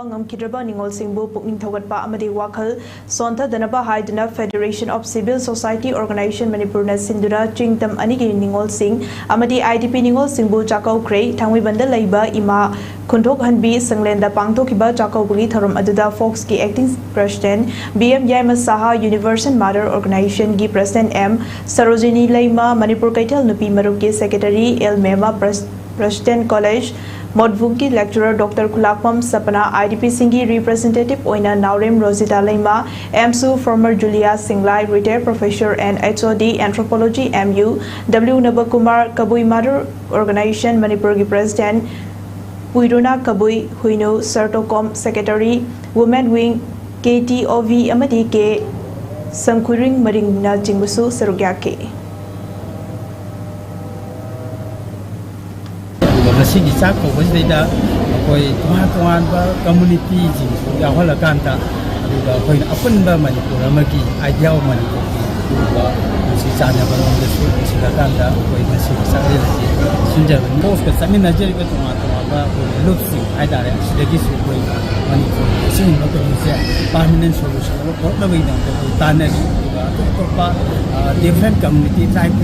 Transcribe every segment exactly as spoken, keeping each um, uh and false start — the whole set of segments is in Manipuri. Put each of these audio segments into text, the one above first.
ꯉꯝꯈꯤꯗ꯭ꯔꯕ ꯅꯤꯉꯣꯜꯁꯤꯡꯕꯨ ꯄꯨꯛꯅꯤꯡ ꯊꯧꯒꯠꯄ ꯑꯃꯗꯤ ꯋꯥꯈꯜ ꯁꯣꯟꯊꯗꯅꯕ ꯍꯥꯏꯗꯨꯅ Federation of Civil Society Organization ꯃꯅꯤꯄꯨꯔꯅ ꯁꯤꯟꯗꯨꯅ ꯆꯤꯡꯇꯝ ꯑꯅꯤꯒꯤ ꯅꯤꯉꯣꯜꯁꯤꯡ ꯑꯃꯗꯤ IDP ꯅꯤꯉꯣꯜꯁꯤꯡꯕꯨ ꯆꯥꯛꯀꯧꯈ꯭ꯔꯦ꯫ ꯊꯥꯡꯃꯩꯕꯟꯗ ꯂꯩꯕ ꯏꯃꯥ ꯈꯨꯟꯊꯣꯛꯍꯟꯕꯤ ꯁꯪꯂꯦꯟꯗ ꯄꯥꯡꯊꯣꯛꯈꯤꯕ ꯆꯥꯛꯀꯧꯕꯒꯤ ꯊꯧꯔꯝ ꯑꯗꯨꯗ ꯐꯣꯛꯁꯀꯤ acting president B M Yaima Saha, Universal Mother Organizationꯒꯤ president ꯑꯦꯝ ꯁꯔꯣꯖꯤꯅꯤ ꯂꯩꯃ, ꯃꯅꯤꯄꯨꯔ ꯀꯩꯊꯦꯜ ꯅꯨꯄꯤ ꯃꯔꯨꯞꯀꯤ secretary L Mema, president college ꯃꯣꯠꯕꯨꯡꯒꯤ lecturer Doctor ꯈꯨꯂꯥꯛꯄꯝ ꯁꯄꯅꯥ, IDPꯁꯤꯡꯒꯤ representative ꯑꯣꯏꯅ ꯅꯥꯎꯔꯦꯝ ꯔꯣꯖꯤꯇꯥ ꯂꯩꯃ, AMSU former Julia ꯁꯤꯡꯂꯥꯏ, retired professor and HOD Anthropology MU, W ꯅꯕꯀꯨꯃꯥꯔ, Kabui Mother Organization ꯃꯅꯤꯄꯨꯔꯒꯤ president ꯄꯨꯏꯔꯨꯅꯥ ꯀꯕꯨꯏ, ꯍꯨꯏꯅꯨ ꯁꯔꯇꯣꯀꯣꯝ secretary, women wing, KTOV ꯑꯃꯗꯤ ꯀꯦ ꯁꯪꯈꯨꯔꯤꯡ ꯃꯔꯤꯡꯅꯆꯤꯡꯕꯁꯨ ꯁꯔꯨꯛ ꯌꯥꯈꯤ꯫ ꯑꯗꯨꯒ ꯉꯁꯤꯒꯤ ꯆꯥꯛ ꯀꯧꯕꯁꯤꯗꯩꯗ ꯑꯩꯈꯣꯏ ꯇꯣꯉꯥꯟ ꯇꯣꯉꯥꯟꯕ communityꯁꯤꯡꯁꯨ ꯌꯥꯎꯍꯜꯂꯀꯥꯟꯗ, ꯑꯗꯨꯒ ꯑꯩꯈꯣꯏꯅ ꯑꯄꯨꯟꯕ ꯃꯅꯤꯄꯨꯔ ꯑꯃꯒꯤ, Idea of ꯃꯅꯤꯄꯨꯔꯒꯤ ꯑꯗꯨꯒꯨꯝꯕ ꯅꯨꯡꯁꯤ ꯆꯥꯟꯅꯕ ꯂꯣꯝꯗꯁꯨ ꯄꯨꯁꯤꯜꯂꯀꯥꯟꯗ ꯑꯩꯈꯣꯏ ꯉꯁꯤꯒꯤ ꯆꯥꯛꯂꯦꯟ ꯑꯁꯤ ꯁꯤꯟꯖꯕꯅꯤ꯫ ꯐꯣꯛꯁꯀ ꯆꯠꯃꯤꯟꯅꯖꯔꯤꯕ ꯇꯣꯉꯥꯟ ꯇꯣꯉꯥꯟꯕ ꯑꯩꯈꯣꯏ ꯂꯨꯞꯁꯤꯡ ꯍꯥꯏꯇꯥꯔꯦ, ꯁꯤꯗꯒꯤꯁꯨ ꯑꯩꯈꯣꯏ ꯃꯅꯤꯄꯨꯔꯒꯤ ꯑꯁꯤꯒꯨꯝꯕ ꯀꯩꯅꯣꯁꯦ permanent solution ꯑꯃ ꯄꯨꯔꯛꯅꯕꯒꯤꯗꯃꯛꯇ ꯑꯩꯈꯣꯏ ꯇꯥꯟꯅꯔꯤ꯫ ꯑꯗꯨꯒ ꯑꯇꯣꯞ ꯑꯇꯣꯞꯄ different community, tribe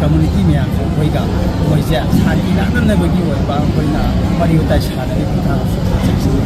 community ꯃꯌꯥꯝꯁꯨ ꯑꯩꯈꯣꯏꯒ ꯃꯣꯏꯁꯦ ꯁꯥꯟꯇꯤ ꯂꯥꯛꯅꯅꯕꯒꯤ ꯑꯣꯏꯕ ꯑꯩꯈꯣꯏꯅ ꯋꯥꯔꯤ ꯋꯥꯇꯥꯏ ꯁꯥꯟꯅꯔꯤꯕ ꯃꯇꯥꯡꯁꯨ ꯆꯦꯛꯁꯤꯟꯅ